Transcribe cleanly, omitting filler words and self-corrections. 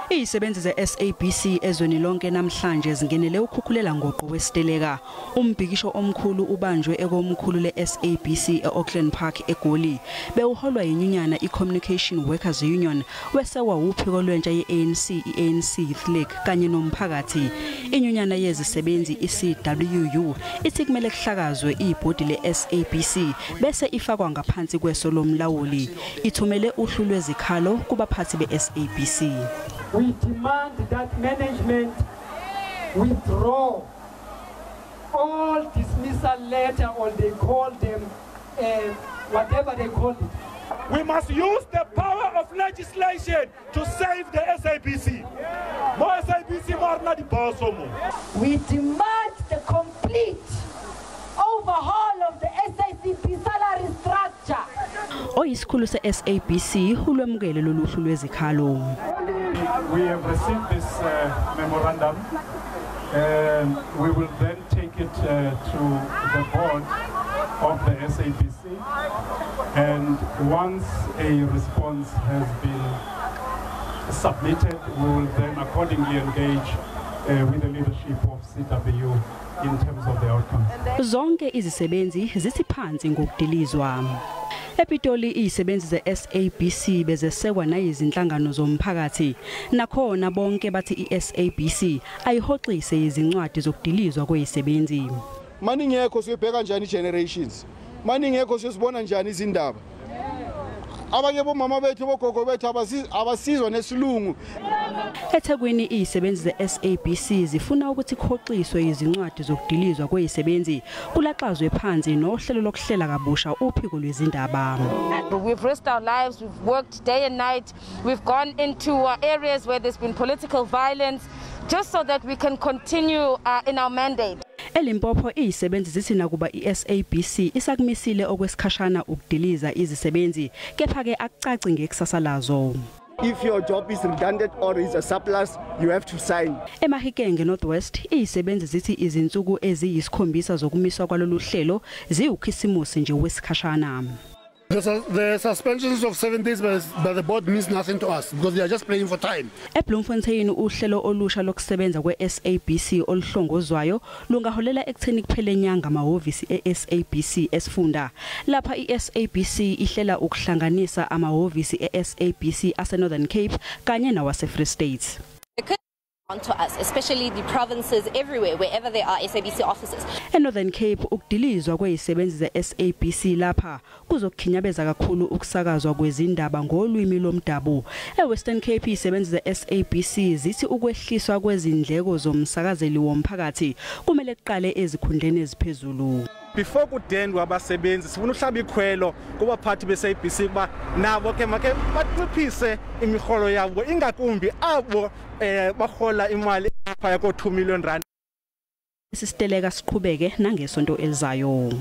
Izisebenzi ze-SABC ezweni lonke namhlanje zingenele ukhukhulela ngoqo wesiteleka. Umbhikisho omkhulu ubanjwe ekomkhulu le-SABC e-Auckland Park eGoli. Bewuholwa yinyunyana i-Communication Workers Union, wesekwa uphiko lwentsha ye-ANC, i-ANC Youth League kanye nomphakathi. Inyunyana yezisebenzi i-CWU ithi kumele kuhlakazwe ibhodi le-SABC bese ifakwa ngaphansi kweso lomlawuli. Ithumele uhlu lwezikhalo kubaphathi be-SABC. We demand that management withdraw all dismissal letter, or they call them, whatever they call it. We must use the power of legislation to save the SABC. More SABC, more not the boss. We demand the complete overhaul of the SABC salary structure. Oyisikhulu se-SABC ulwemukele lolu hlu lwezikhalo. We have received this memorandum. We will then take it to the board of the SABC, and once a response has been submitted, we will then accordingly engage with the leadership of CW in terms of the outcome. Zonke izisebenzi zithi phansi ngokudilizwa. ePitoli izisebenzi ze-SABC bezesekwa nayizinhlangano zomphakathi. Nakhona bonke bathi i-SABC ayihoxise izincwadi zokudilizwa kwezisebenzi. Maningekho siyobheka kanjani generations? Maningekho siyosibona njani izindaba? Abanye bomama bethu bogogo bethu abasizwa nesilungu. eThekwini izisebenzi ze-SABC zifuna ukuthi kuhoxiswe izincwadi zokudilizwa kwezisebenzi, kulaxazwe phansi nohlelo lokuhlela kabusha uphiko lwezindaba. We've risked our lives, we've worked day and night, we've gone into areas where there's been political violence just so that we can continue in our mandate. eLimpopo izisebenzi zithi nakuba i-SABC isakumisile okwesikhashana ukudiliza izisebenzi, kepha-ke akucaci ngekusasa lazo. If your job is redundant or is a surplus, you have to sign. eMahikeng North West izisebenzi zithi izinsuku eziyisikhombisa zokumiswa kwalolu hlelo ziwukhisimusi nje wesikhashana. The suspensions of 7 days by the board means nothing to us because they are just playing for time. eBloemfontein uhlelo olusha lokusebenza kwe-SABC oluhlongozwayo lungaholela ekutheni kuphele nyanga amahhovisi e-SABC esifunda. Lapha i-SABC ihlela ukuhlanganisa amahhovisi e-SABC ase-Northern Cape kanye nawase-Free State. To us, especially the provinces everywhere, wherever there are SABC offices. eNorthern Cape ukudilizwa kwezisebenzi ze-SABC lapha kuzokukhinyabeza kakhulu ukusakazwa kwezindaba ngolwimi lomdabu. eWestern Cape izisebenzi ze-SABC zithi ukwehliswa kwezindleko zomsakazeli womphakathi kumele kuqale ezikhundleni eziphezulu. Before kudendwa abasebenzi sifuna uhlaba ikhwelo kubaphathi be-SABC ukuba nabo ke make banciphise imirholo yabo, ingakumbi abo barhola imali ephaya ko-2 million rand. Isiteleka siqhubeke nangesonto elizayo.